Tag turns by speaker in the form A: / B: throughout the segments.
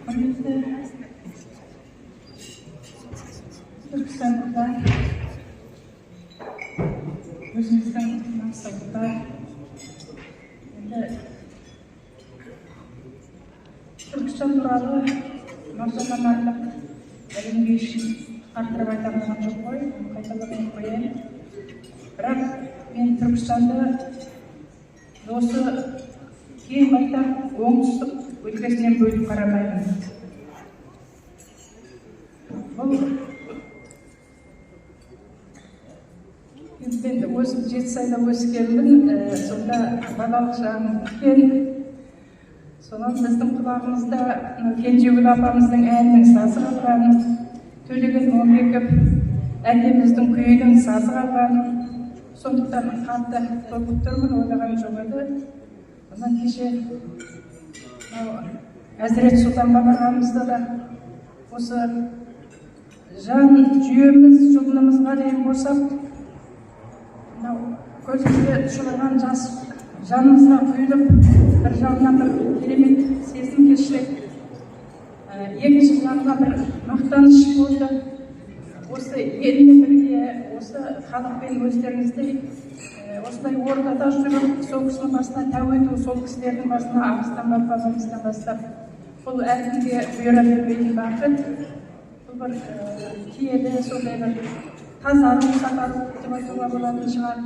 A: Құрметті түркістандықтар, өзіміздің маңғыстаулықтар, енді Түркістан туралы Мағжаннан артық әлемге ешкім арттырып айта алған жоқ қой, қайталамай ақ қояйын. Бірақ мен Түркістанды осы кең байтақ оңтүстік өлкесінен бөліп қарамаймын. Бұл енді мен өзім Жетісайда өскенмін, сонда балалық шағым өткен. Сонан біздің құлағымызда мынау Кенжегүл апамыздың әнінің сазы қалған, Төлеген Момбеков әкеміздің күйінің сазы қалған. Сондықтан қатты толқып тұрмын, ойлаған жоқ еді. Онан кеше мынау Әзірет Сұлтанға барғанымызда да осы жан жүйеміз жұлынымызға дейін босап, мынау көзімізге шұбырған жас жанымызға құйылып, бір жағынан бір керемет сезім кешсек, екінші жағынан бір мақтаныш болды. Осы елмен бірге, осы халықпен өздеріңіздей осындай ортада жүріп, сол кісінің басына тәу ету, сол кісілердің басына Арыстан бабамыздан бастап, бұл әркімге бұйыра бермейтін бақыт. Бұл бір киелі, сондай бір тазару, сапару деп айтуға болатын шығар.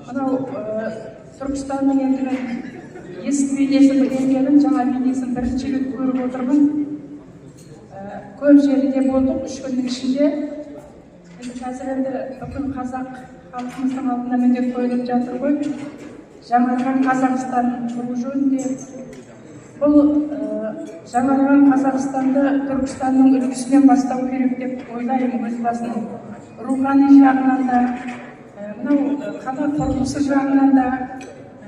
A: Мынау Түркістанның енді мен ескі бейнесін білгенмін, жаңа бейнесін бірінші рет көріп отырмын. Көп жерде болдық 3 күннің ішінде. Енді қазір енді бүкіл қазақ халқымыздың алдына міндет қойылып жатыр ғой, жаңарған Қазақстан құру жөнінде. Бұл жаңарған Қазақстанды Түркістанның үлгісінен бастау керек деп ойлаймын өз басым. Рухани жағынан да, мынау қала құрылысы жағынан да,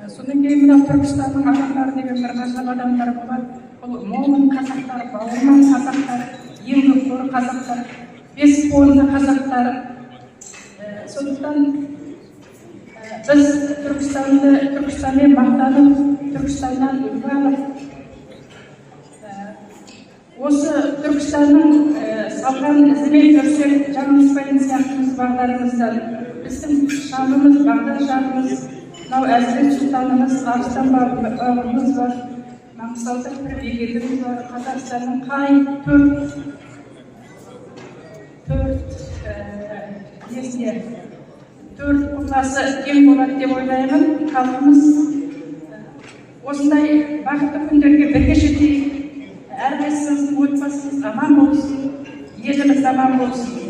A: содан кейін мынау Түркістанның адамдары деген бір ғажап адамдар болады. Бұл момын қазақтар, бауырмал қазақтар, еңбекқор қазақтар, бес буынды қазақтар. Сондықтан біз Түркістанды, Түркістанмен мақтанып, Түркістаннан үлгі алып, осы Түркістанның салған ізімен жүрсек, жаңылыспайтын сияқтымыз бағдарымыздан. Біздің шамымыз, бағдар шамымыз мынау Әзірет Сұлтанымыз, Арыстан бабамыз бар, Маңғыстауда бір бекетіміз бар. Қазақстанның қай төрт несіне, төрт құбыласы тең болады деп ойлаймын. Халқымыз осындай бақытты күндерге бірге жетейік. Әрқайсымыздың отбасымыз аман болсын, еліміз аман болсын.